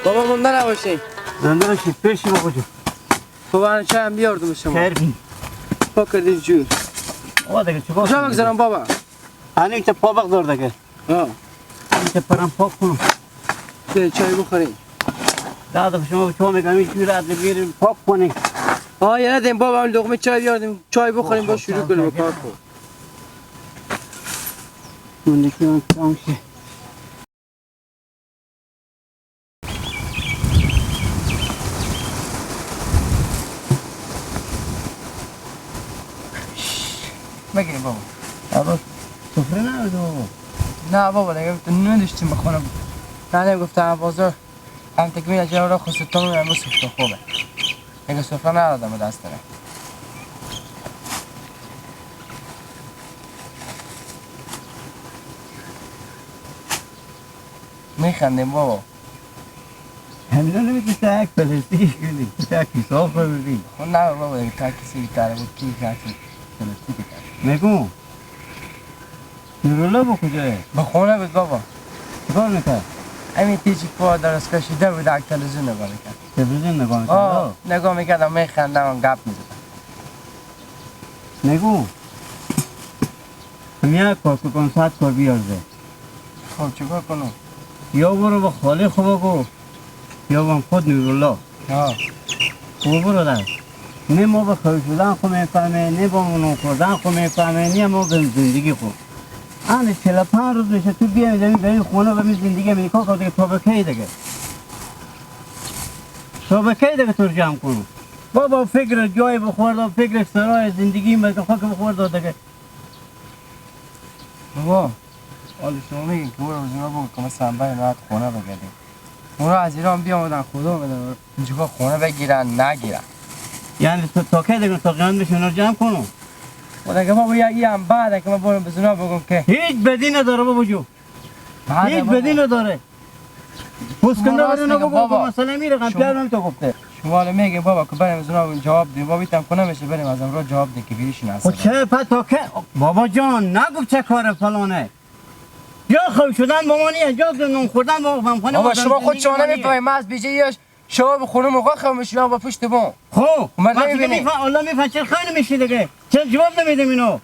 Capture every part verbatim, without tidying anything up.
بابا، مونده نباشین. زنده باشی، پیشی بابا جو. بابا، انا چای هم بیاردم شما. خیر بی. پاک کردی جو. آقا دیگه چیکار کجا کنیم؟ بگذارم بابا؟ هنو ایتا پا بگذار دیگه. ها. ایتا پرم پاک کنم. بیا چای بخوریم. داد شما چا می‌گم، این جو را دیگه پاک کنیم. آه، یه دیم بابا، هم لقمه چای بیاردیم. چای بخوریم، با شروع کنیم به کار کن. من دیگه تمام شه. بگیریم بابا. بابا، سفره نبود بابا. نه بابا، دیگه تو نداشتیم به خونه. نه، نه، گفتم بازار. هم تکمیل جا را خواست تو می‌رم، بس تو خوبه. دیگه سفره ندادم دست نه. می‌خندیم بابا. همینا نمی‌گی تا یک پلاستیکی کنی، تا کیسه ها ببری. خب نه بابا، تا کیسه بیتره بود، کی تا کی پلاستیکی تره. نگو. نورالله با کجایه؟ به خونه بود بابا. چیکار می‌کرد؟ همین تیچی پا درست کشیده بود، یک تلویزیون نگاه می‌کرد. تلویزیون نگاه می‌کرد؟ آه، آه. نگاه می‌کردم، می‌خندم، گپ می‌زدم. نگو. هم یک کار که کنم، صد کار بیارزه. خب، چیکار کنم؟ یا برو به خاله خو بگو، یا با خود نورالله. ها. خب برو در. نه ما به خو شدن خو می‌فهمه، نه با نون خوردن خو می‌فهمه، نه ما به زندگی خو. آن چهل و پنج روز می‌شه تو بیا اینجا به این خونه، به این زندگی امریکا که دیگه تا به کی دیگه؟ تا به کی دیگه تو رو جمع کنم؟ بابا فکر جای بخورد، فکر سرای زندگی مگه خاک بخورد دیگه. بابا، حال شما می‌گین که برو از اونا بگو که مثلاً بریم راحت خونه بگردیم. اونا از ایران بیامدن خدا بدن، اینجا خونه بگیرن، نگیرن. یعنی تو تا کی دیگه تا قیامت می‌شه اونا رو جمع کنم؟ و دیگه بابا، یا ای هم بعده که من برم به زونا بگم که هیچ بدی نداره بابا جو. بله هیچ بابا. بدی نداره. پوست شما کنده راست بدی میگه نگو بابا. بابا، مسئله میره، شما پیار نمی‌تو گفته. شما رو میگه بابا که بریم از اونا جواب دیم. بابا، ایتم کنه می‌شه بریم از امرو جواب دیم که بیریشین خب اصلاً. چه پا تا که؟ بابا جان، نگو چه کار فلانه. یا خو شدن با ما نیه، یا نون خوردن با ما، خانه بابا، ما شما خود زندگی چانه ما نیه. می‌فهمیم، ما از بیجه یه شما به خونه موقع خو می‌شین، با پشت بون. خب، من وقتی که نمی‌بینی. می‌فهم، الله می‌فهم چرا خیلی می‌شی دیگه. چرا جواب نمی‌دم اینو؟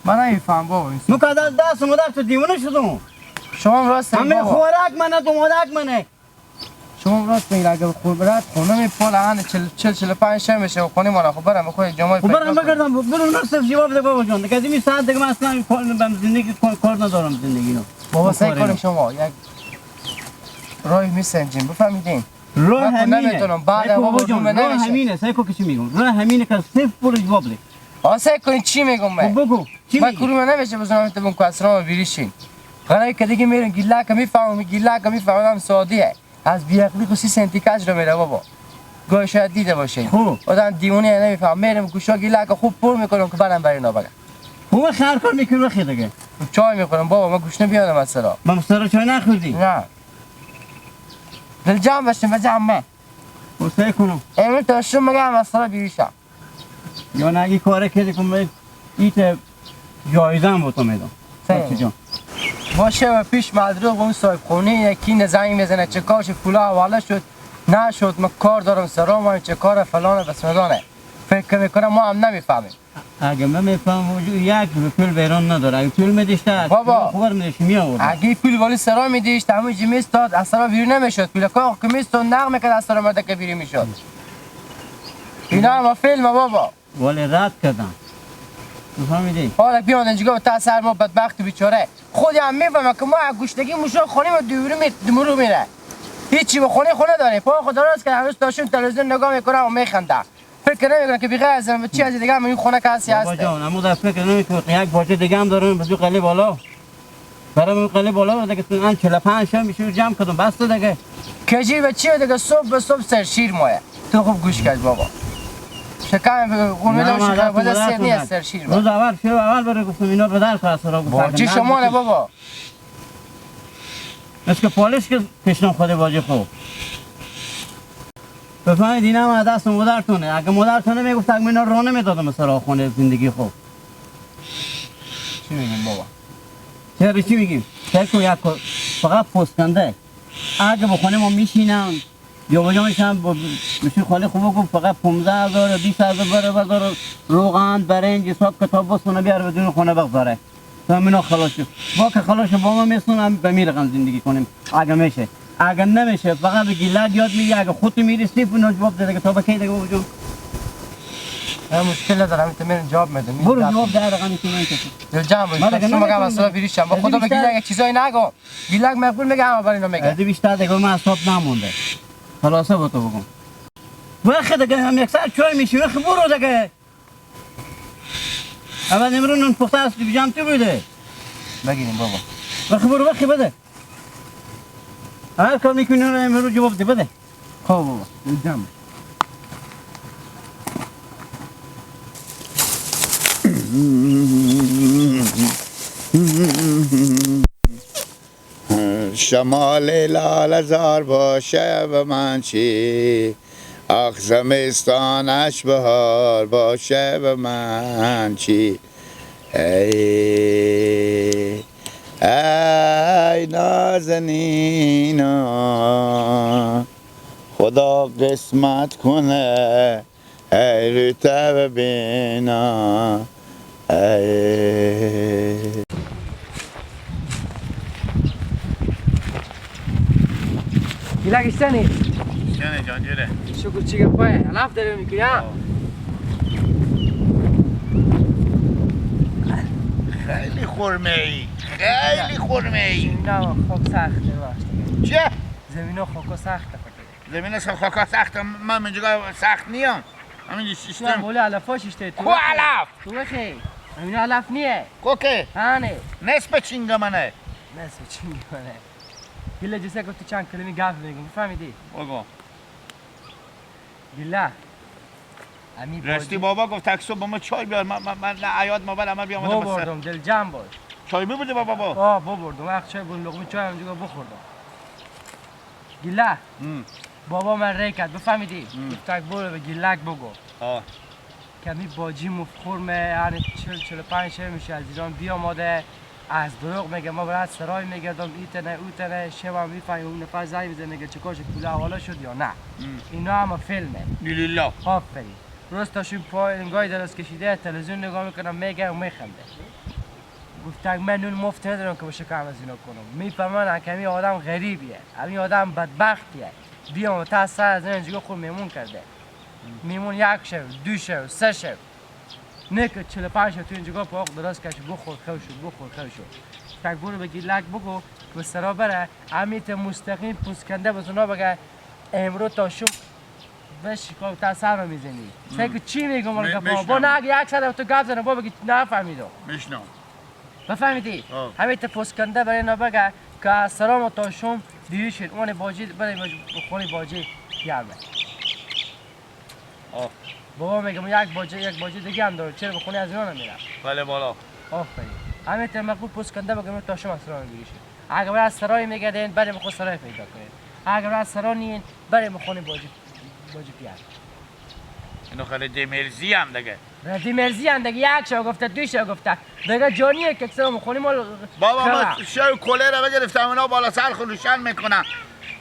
من نمی‌فهم بابا، این مو که از دست مادر تو دیوانه شدم. شما هم راست میگی همه بابا. خوارک منه، دومارک منه. شما هم راست میگی، اگه خو-، برات خونه می‌پال، هن چهل، چهل، چهل و پنج شه می‌شه و خونه ما را خب برم خود جمعه خب برم فکر کنم. بگردم، برو نفس جواب ده بابا جان. دیگه از این ساعت دیگه من اصلاً کار، من زندگی کار، کار ندارم زندگی رو. بابا، سعی کنیم شما یک راه می‌سنجیم، بفهمیدین؟ راه من خود همینه. نمی‌تونم. بعد سعی کن بابا بابا جان، جون راه نمیشه. همینه. سعی کن که چی می‌گم. راه همینه که صفر برو جواب ده. آه، سعی کنین چی می‌گم من؟ خب بگو، چی من می‌گی؟ کلوم نمیشه بزنم تو بون کسران بیریشین. غنایی که دیگه می‌رن گیلک می‌فهمم، گیلک می‌فهمم سعودیه. از بی‌عقلی خو سی سنتی کج رو می‌ره بابا. گاهی شاید دیده باشین. خب. آدم دیوونه نمی‌فهم. می‌رم گوشا گیلک خوب پر می‌کنم که برم برای نابگم. خب خر کار می‌کنی بخیر دیگه. چای می‌خورم بابا، من گوشنه بیادم از سرا. من سرا چای نخوردی؟ نه. دل جمع باشین، به جمع من. و سعی کنم. امروز تا شو مگه هم از سرا بیریشم. یا نه، اگه کاره کردی کن به ایت جایزه هم با تو می‌دم. صحیح. بچه جان. باشه، و پیش مدروغ اون صاحب خونه یکی نه زنگ می‌زنه، چه کار شد، پولا حواله شد، نشد، من کار دارم سرا، من چه کار فلان بسمدانه. فکر می‌کنم ما هم نمی‌فهمیم. اگه من می‌فهمم وجود یک روپیل بیرون نداره. اگه پول می‌دیشته، بابا، خبر می‌دیشت می‌آورد. اگه پول والی سرا می‌دیشت، همون جی می‌استاد، از سرا بیرون نمی‌شد. پول کاغ که می‌استاد، نقل می‌کرد، از سرا مرده که بیرون می‌شد. اینا هم فیلم بابا. ولی رد کردم. تو فهمیدی؟ حالا بیان اینجا تا سر ما بدبخت بیچاره. خودی هم می‌فهمه که ما از گشنگی موشا خونی ما دوری می-، دمرو می‌ره. هیچی به خونه خونه داره. پا خود دراز کرد، هنوز تاشون تلویزیون نگاه می‌کنه و می‌خنده. فکر نمی‌کنه که بغیر از من چی از دیگه هم این خونه کسی بابا هسته. جان، اما در فکر نمی‌کنه که یک باجه دیگه هم دارم به قلی بالا. برام اون قلی بالا دیگه تو ان چهل و پنج شو می‌شه جمع کردم، بس دیگه. کجی به چی دیگه؟ صبح به صبح سر شیر مایه. تو خوب گوش کرد بابا. شکم به قومی نه، داشت ما که دست بده مادر سر تو نیه نه. سر شیر روز مایه. اول شو اول بره گفتم اینا به در کار سرا گفت با چی نه شما نه گفتم. بابا؟ مثل که پالش که کشتم خود باجه خو. بفهمید اینا هم دست مادرتونه. اگه مادرتونه می‌گفت، اگه من اینا رو نمی‌دادم سر خونه زندگی خو. چی می‌گیم بابا؟ چرا چی می‌گیم؟ چرا تو یک کار فقط پوست کنده. اگه به خونه ما میشینم، یا بجا میشم، با مشین خالی خوب بگو، فقط پونزده هزار، بیست هزار، بره بازار روغن، برنج، حساب کتاب بسونه بیار بدون خونه بگذاره. تو همینا خلاص شو. با که خلاص شو، با ما میسون، هم به می رقم زندگی کنیم. اگه می‌شه. اگه نمیشه، فقط به گیلک یاد می‌گی، اگه خودت می‌ری، صفر اینا جواب ده دیگه. تا به کی دیگه بابا جون؟ من مشکل ندارم، تو می‌رم جواب می‌دم. برو جواب ده، رقمی که من کسی. دل جمع باش. من دیگه شما نمی‌تونم. اصلا بیریشم. با خدا بگی، اگه چیزایی نگو. گیلک مقبول میگه، همه بر اینا میگه. ادی بیشتر دیگه من حساب نمونده. خلاصه با تو بگم. وقت دیگه هم یک ساعت چای می‌شی، وقت برو دیگه. اول امرو نون پخته است، بیجام تو بده. بگیریم بابا. وقت برو، وقت بده. هر کار می‌کنی رو امرو جواب ده، بده. خب بابا، دم. شمال لاله زار باشه به من چی؟ آخ زمستانش بهار باشه به من چی؟ ای، ای نازنینا، خدا قسمت کنه. ای رو تو ببینا، ای. گیلک اشتنی؟ اشتنی جان جوره. شکر چی گپه؟ علف داره می‌کنی، ها؟ آه. خیلی خورمه‌ای، خیلی خورمه‌ای. نه، خب سخته وقت. چه؟ زمین ها خاکا سخته فکر. زمین است خاکا سخت، من منجگا سخت نیام. همین تو سیستم. هم بولی علفاش اشته تو. کو بخی. علف؟ تو بخی. همین علف نیه. کو که؟ هانه. نصف چینگه منه. نصف چینگه منه. گله جسه که تو چند کلمه گپ بگم، فهمیدی؟ بگو. گله. امی راستی باجی. بابا گفت تک صبح با ما چای بیار، من، من، من نه حیات ما بله، من بیام آدم بسه. ببردم، دل جمع باش. چای ببردی بابا با؟ آه، ببردم. وقت چای بردم، لقمه چای همونجا بخوردم. گیلک. هم. بابا من ری کرد، بفهمیدی؟ هم. گفت تک برو به گیلک بگو. آه. کمی باجی مفخور مه، یعنی چهل، چهل و پنج شهر می‌شه از ایران بیاماده. از دروغ میگه، ما برای سرای میگردم، ایتنه، اوتنه، شب هم می‌فهمی اون نفر زنگ می‌زنه میگه چه کاش پول حواله شد یا نه. هم. اینا همه فیلمه. لیلیلا. آفرین. روز تا شون پای انگاهی دراز کشیده، تلویزیون نگاه می‌کنه، میگه و می‌خنده. گفتگ من نون مفت ندارم که باشه کار از اینا کنم. می‌فهمن کمی آدم غریبیه، همین آدم بدبختیه. بیام تا سر از این جگه خود میمون کرده. میمون یک شو، دو شو، سه شو. نه که چهل و پنج شو تو این جگه پاق دراز کش، بخور، خو شو، بخور، خو شو. تک برو به گیلک بگو که به سرا بره، امیت مستقیم پوسکنده به زنا بگه، امرو تا شب بشی که تا سر رو می‌زنی. فکر چی می‌گم؟ می-، گپا با می‌شنوم. نه، اگه یک سر تو گپ زنه، با بگی نفهمیدم. می‌شنوم. بفهمیدی؟ آه. همین ته پوسکنده برای اینا بگه که از سلام و تا شوم دیری شد. اون باجی، برای باجی، خونی باجی گرمه. آه. بابا می‌گم یک باجی، یک باجی دیگه هم داره. چرا به خونی از اینا نمیرم؟ بله بالا. آفرین. همین ته مقبول پوسکنده بگم تا شوم از سلام دیری شد. اگه برای از سرای می‌گردین، برای خود سرای پیدا کنین. اگه برای از سرا نیین، برای خونی باجی، باجی پیار. اینو خیلی دیمرزی هم دیگه. ردی مرزی هم دیگه، یک شو گفته، دو شو گفته. دیگه جانیه که سلام خونی مال بابا، ما کرا. شو کله را بگرفتم، اونا بالا سر خود روشن می‌کنم.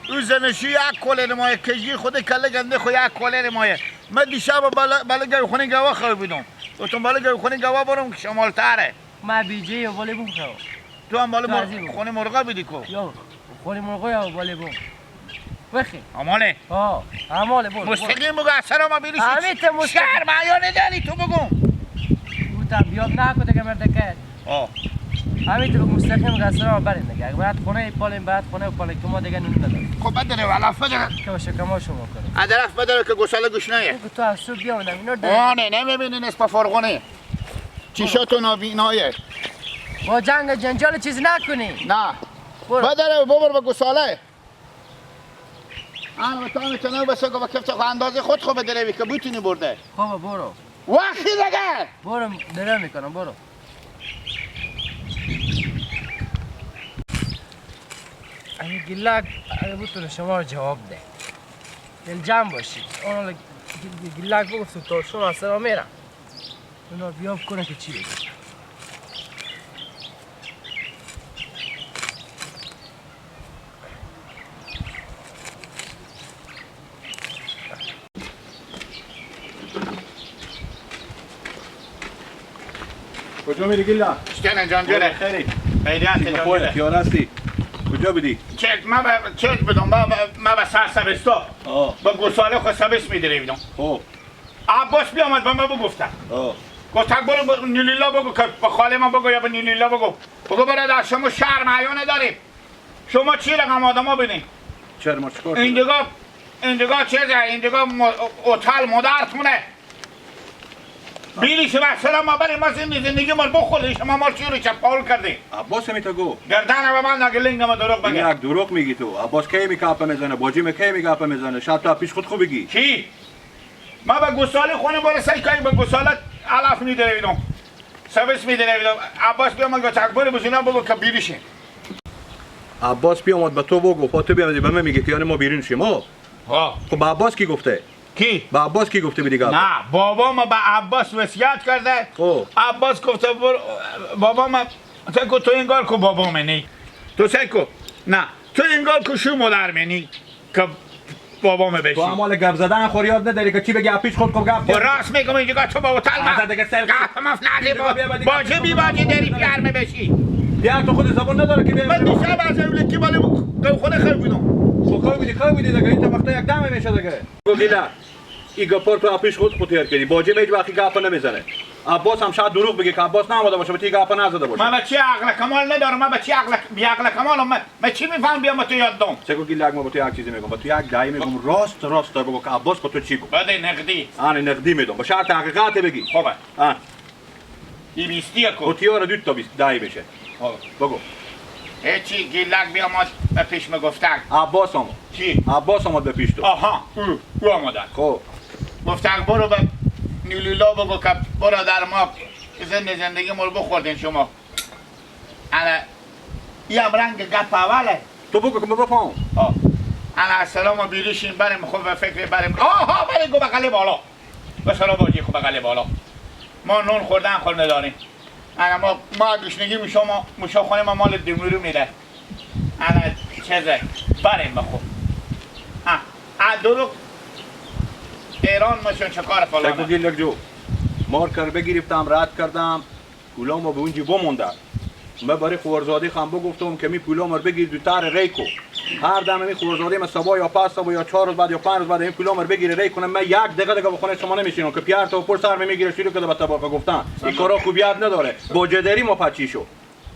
او زنشی یک کله ما یک کشی خود کله گنده خو یک کله ما یه. من دیشب بالا، بالا گوی خونی گوا خواه بودم. گفتم بالا گوی خونی گوا برم که شمال تره. ما بیجه یا بالی بوم خو. تو هم بالا تو مر-، عزیز بوم. خونی مرغا بیدی کو. یا خونی مرغا یا بالی بوم. بخی. اماله. آه، اماله، برو، برو. مستقیم بگو، از سر ما بیرو شد. همین تو مستقیم. شهر معیار نداری تو بگو. او تا بیاب نه کو دیگه مرد کرد. آه. همین تو مستقیم بگو، از سر ما برین دیگه. اگه باید خونه پالیم، باید خونه پالیم که ما دیگه نون نداریم. خب، بدره و علف بدره. که باشه، که ما شما کنیم. ادرف بدره که گساله گوش نیه. بگو تو از صبح بیا اونم، اینا رو داره. آه، نه، نمی‌بینی نصف فرغونه. چیشاتو نابینایه. با جنگ و جنجال چیز نکنی. نه. برو. بدره و ببر به گساله. آن و تام تنو بس گو بکفت خو اندازه خود خو بدره بی که بوتونی برده. خب برو. وقتی دیگه. برو، دره می‌کنم، برو. اگه گیلک، اگه بتونه شما رو جواب ده. دل جمع باشید. اون گیلک بگفت تا شما از سر میرم. اونا بیاب کنه که چی بگه. کجا میری گیلا؟ شتن جان جوره. خیری؟ خیریت جان جوره. تیار هستی؟ کجا بدی؟ چک، ما به چک بدم، ما به، ما به سر سبستا. آه. به گوساله خو سبس می‌دریدم. خب. عباس بیامد به من بگفته. آه. گفت: «برو به نیلیلا بگو که به خاله من بگو یا به نیلیلا بگو. بگو برادر شما شهر معیانه داریم.» شما چی رقم آدما بینین؟ چرا ما چیکار کنیم؟ این دیگه، این دیگه چیزه، این دیگه م-، هتل مادرتونه. بیلی شما سلام ما بریم، ما زندگی، زندگی ما رو بخوریم، شما ما رو چی رو چپاول کردین؟ عباس همی تا گو. گردن رو من نگه لنگ ما دروغ بگه. یک دروغ میگی تو. عباس کی می گپ می‌زنه؟ باجی می کی می گپ می‌زنه؟ شاید تو پیش خود خوب بگی. چی؟ ما به گوساله خونه برسه که به گوساله علف می‌دریدم. سبس می‌دریدم. عباس بیامد گفت: «اکبر بزرگم بگو که بیریشیم.» عباس بیامد به تو بگو، خب تو بیامدی به من میگی که یعنی ما بیرون شیم، ها؟ ها. خب به عباس کی گفته؟ کی؟ به عباس کی گفته بودی که؟ نه، بابا ما به عباس وصیت کرده. خب. عباس گفته بر-، بابا ما، تو کو تو انگار کو بابا منی. تو سه کو؟ نه، تو انگار کو شو مادر منی. که بابامه بشی. تو اعمال گپ زدن خور یاد نداری که چی بگی؟ پیش خود کو گپ خو زدی. راست می‌گم، اینجا تو با وتل ما. آزاد دیگه سر گپ مف ندی با. بیا، بیا، بیا. باجه بی باجه دری پیار می بشی. بیا، تو خود زبون نداره که بیا. من دیشب از اون لکی بالی گو خود خیلی بودم. خب خیلی بودی، خیلی بودی دیگه. این تا وقتا یک دم می‌شه دیگه. گو گیلا. ای گپار تو پیش خود خود تیار کردی. باجه می هیچ وقتی گپ نمی‌زنه. عباس هم شاید دروغ بگه که عباس نامده باشه، به تی گپ نزده باشه. من به چی عقل کمال ندارم؟ من به چی عقل، بی عقل کمالم؟ من من چی می‌فهم؟ بیا ما تو یاد دام. سکو گیلک، ما با تو یک چیزی می‌گم، با تو یک دعی می‌گم، راست راست دار بگو که عباس با تو چی گفت؟ بده نقدی. آن نقدی می‌دم، با شرط حقیقت بگی. خوبه. آن. ای بیستی کو؟ با تیار دو تا بیست، دعی می‌شه. خوبه. بگو. هیچی، گیلک بیا ما به پیش می‌گفتن. عباس آمد. چی؟ عباس آمد به پیش تو. آها، او، او آمدن. خب. گفتن برو به نیلولا بگو که برادر ما زند زندگی ما رو بخوردین شما. انا، ای هم رنگ گپ اوله. تو بگو که من بفهم. آه. انا السلام و بیریشیم بریم خو به فکر بریم. آها، بریم گو بغل بالا. به سلام باجی خو بغل بالا. ما نون خوردن خور نداریم. انا ما، ما گشنگی موشا ما، موشا خونه ما مال دیمورو می‌ده. انا چیزه، بریم بخو. ها، ا دروغ ایران مشون چه کار فلانه. سکو گیلک جو. مار کر بگرفتم، رد کردم. پولا ما به اونجی بمونده. من برای خوارزاده خم بگفتم که می پولا ما رو بگیر دو تر ری کو. هر دم می خوارزاده ما سبا یا پس سبا یا چهار روز بعد یا پنج روز بعد این پولا ما رو بگیره ری کنه، من یک دقیقه دیگه به خونه شما نمیشینم که پیار تو پر سر میگیره شروع کرده به تباکا گفتن. این کارا خوبیت نداره. با جدری ما پچی شو.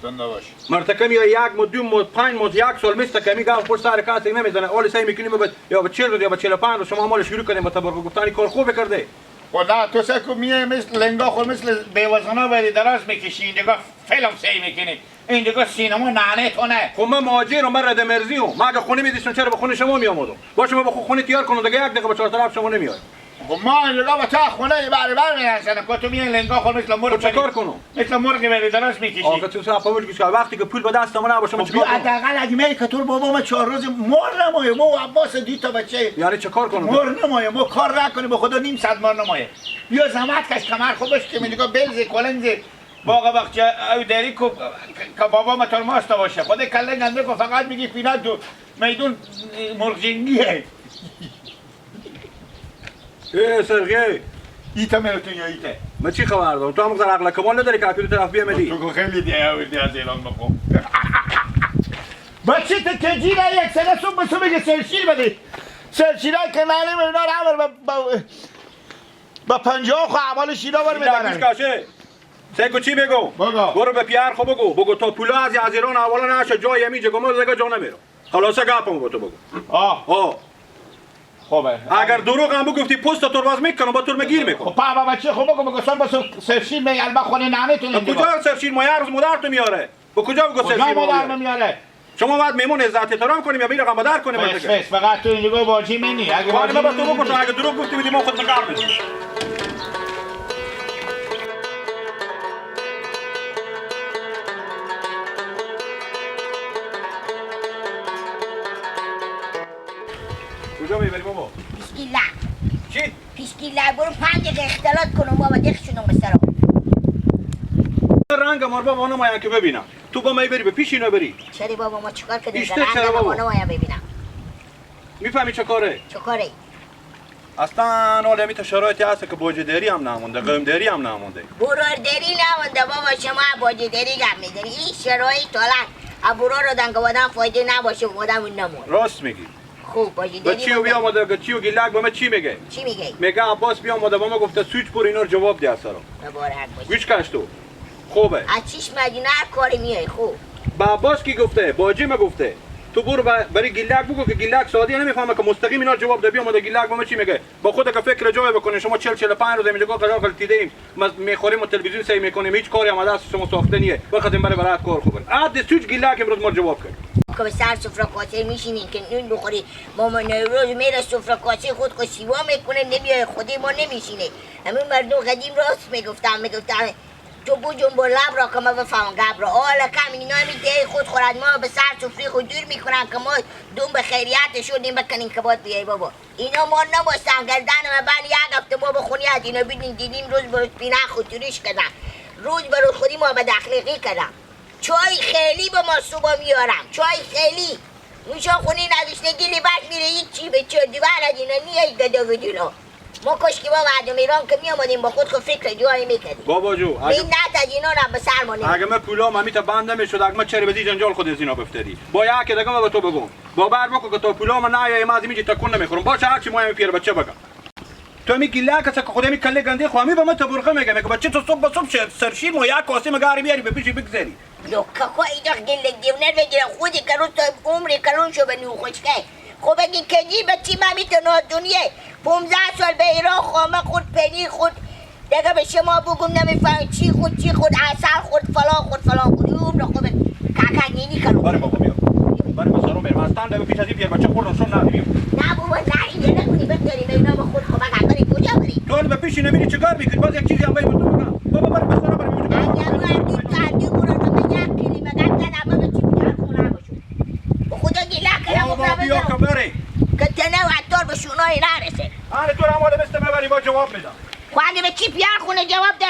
زنده باش. مرتکه میای یک ماه، دو ماه، پنج ماه، یک سال مثل که میگم پر سر کسی نمیزنه. حالی سعی می‌کنیم به، یا به چهل روز یا به چهل و پنج روز شما مال شروع کنیم به تباکا گفتن. این کار خوبه کرده. خدا تو سه کو میای مثل لنگا خو مثل بیوزنا بری دراز می‌کشی، این دیگه فیلم سعی می‌کنی، این دیگه سینما ننه تو نه. خب من مهاجرم، من رد مرزی هم. من اگه خونه می‌دیشتم چرا به خونه شما می‌آمدم؟ باشه من به خود خونه تیار کنم دیگه، یک دقیقه به چهار طرف شما نمیاد. خب ما این دیگه به تا خونه بر بر می‌رسنم که تو میای لنگا خو مثل مرغ خب چه بری. کار کنم؟ مثل مرغ بری دراز می‌کشی. آقا تو سه پاول گوش کن. وقتی که پول به دست ما نباشه من خب چیکار بیا کنم؟ حداقل اگه میای که تو بابا ما چهار روز مر نمایه، ما و عباس دوی تا بچه. یعنی چه کار کنم؟ مر نمایه، ما کار نکنیم، به خدا نیم ساعت مر نمایه. بیا زحمت کش، کمر خوبش که میگه بلز کلنز باغ باغچه او دری کو که بابا ما ترماس تا باشه. خود کله گنده کو فقط میگی پینا دو میدون مرغ جنگیه. ای سرگی. ایتا میره تو یا ایتا. من چی خبر دارم؟ تو هم مقدار عقل کمال نداری که اپیل طرف بیامدی. تو کو خیلی دیگه آوردی از ایران بخو. بچه تو که جیره یک سنه صبح به صبح که سرشیر بدی. سرشیرای کنالی من اینا رو عمر به، به، به پنجاه خو اول شیرا بر این می‌دارن. گوش کاشه. سه کو چی بگو؟ بگو. برو به پیار خو بگو. بگو تو پولا از، از ایران حواله نشه، جای همی جگو ما دیگه جا نمیرم. خلاصه گپم با تو بگو. آه. آه. خوبه. اگر دروغ هم بگفتی، پوست تو باز می‌کنم، با تو رو گیر می‌کنم. خب، پا بابا چی؟ خب بگو، بگو، سر بسو، سرشیر می البه خونه ننه تو به نمی‌دونم. کجا سرشیر؟ مایه روز مادر تو میاره. به کجا بگو کجا سرشیر مادر میاره؟ میاره؟ شما باید میمون عزت احترام کنیم یا بی رقم بدر کنیم فس، دیگه. فس، فقط تو اینجا باجی منی. اگه ولی باجی من به تو منی بگفتم، اگه دروغ گفتی بودی، ما خود نقل می‌کنیم. کجا می‌بری بابا؟ پیشگیلک. چی؟ پیشگیلک، برو پنج دقیقه اختلاط کنم بابا، دق شدم به سرم. رنگ مار بابا نمایم که ببینم. تو با من بری به پیش اینا بری. چرا بابا، ما چیکار کردیم؟ ایشته رنگ چرا ما بابا؟ نمایم ببینم. می‌فهمی چه کاره؟ چه کاره؟ اصلاً حال امی تا شرایطی هست که باجه‌داری هم نمونده، قوم‌داری هم نمونده. برادری نمونده بابا، شما باجه‌داری گپ می‌زنی. این شرایط حالا ابرا رو دن که آدم فایده نباشه، آدم نمونه. راست می‌گی. خوب باجه‌داری بچی و مونده. بیامده، بچی و گیلک به من چی میگه؟ چی میگه؟ میگه عباس بیامده به من گفته سوچ پر اینا رو جواب ده سرا. مبارک باشه. گوش کش تو. خوبه. از چشم مدینه هر کاری میای، خوب. با عباس کی گفته؟ با جی ما گفته. تو برو با، برای گیلک بگو که گیلک سعودی نمیفهمه که مستقیم اینا رو جواب ده. بیامده گیلک با ما چی میگه؟ با خود که فکر جای بکنه. شما چهل، چهل و پنج روز اینجا قرار غلطیده ایم. ما میخوریم و تلویزیون سعی می‌کنیم. هیچ کاری هم از دست شما ساخته نیه. بخاطر برای برات کار خوبه. عاد سوچ گیلک امروز ما رو جواب کرد. که به سر سفره کاسه می‌شینیم که نون بخوری. ماما نوروز میره سفره کاسه خود خود سیوا می‌کنه، نمیای خودی ما نمی‌شینه. همین مردم قدیم راست می‌گفتن، می‌گفتن تو بجنب و لب را که ما بفهم گب را. حالا کم اینا می ده خود خورد ما به سر سفره خود دور می‌کنن که ما دون به خیریت شدیم بکنیم که باید بیای بابا. اینا ما نمستن گردن ما بند یک هفته ما به خونی از اینا بیدین دیدیم روز به روز پینا خود توریش کردن. روز به روز خودی ما به دخلقی کردن. چای خیلی به ما صبح میارم. چای خیلی. می‌شه خونی نداشته گلی بس میره هیچ چی به چه دیوار از اینا نیه گده و دینا. ما کاش که ما مردم ایران که می‌آمدیم با خود خود فکر جایی می‌کردیم. بابا جو، اگه، منت از اینا نه به سر ما نمیاد. اگه من پولام همیتا بند نمی‌شد، اگه من چرا به زی جنجال خود از اینا بفتادی. با یکی دیگه من به تو بگم. باور بکن که تا پولام نیایه، من از این جی تکون نمی‌خورم. باشه، هر چی ما همین پیر بچه بگم. تو همی گیلک هسه که خود همی کله گنده خو همی به من تبرقه می‌گه، می‌گه بچه تو صبح به صبح ش-، سرشیر ما یک کاسه مگاری بیاری به پیشی بگذاری. لکه خو ایجا گله دیونر بگیره، خودی کلون تو عمری کلون شو به نو خوشکه. خو بگی کجی بچی ممی تو نادونیه. پونزده سال به ایران خامه خود پنیر خود. دیگه به شما بگم نمی‌فهم چی خود، چی خود، عسل خود، فلان خود، فلان خود. اون عمر خود کاکا نینی کلون. بره بابا بیا. بره بسرو بره. من استان ده پیش از این پیر بچه خور رسول ندیدیم. نه بابا، نه، اینجا نکنی، بگذاریم، اینا به خود خب، اگر بری کجا بری؟ تو حالا به پیشی نمیری چه کار می‌کنی؟ باز یک چیزی هم باید به تو بگم. بابا بره بسرو بره. من یه بار دید که عدی برو رو به یک کلمه گپ زدم، بابا چی بیار خونه بشو. به خدا گیله کنم، بابا بابا بیا بیا. که بره. که تنه و عطار به شونای نرسه. آره تو رو هم حالا مثل من بری با جواب می‌دم. خو اگه به چی بیار خونه جواب ده؟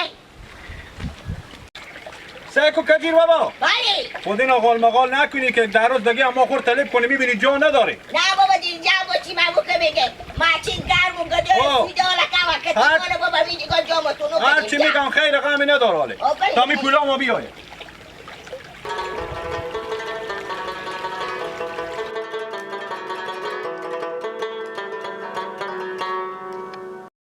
سعی کن کجیر بابا. بله. خود این آغال مغال نکنی که ده روز دیگه هم ما خور طلب کنی، می‌بینی جا نداره. نه بابا، دیر جا با چی مگو که بگه. ما چی گرم و گده آه. سویده حالا که وقت هر، حالا بابا می‌گی که جا ما تو نو هر کنیم چی جا. می‌گم خیر غمی نداره حاله. آفرین. تا می پولا ما بیایه.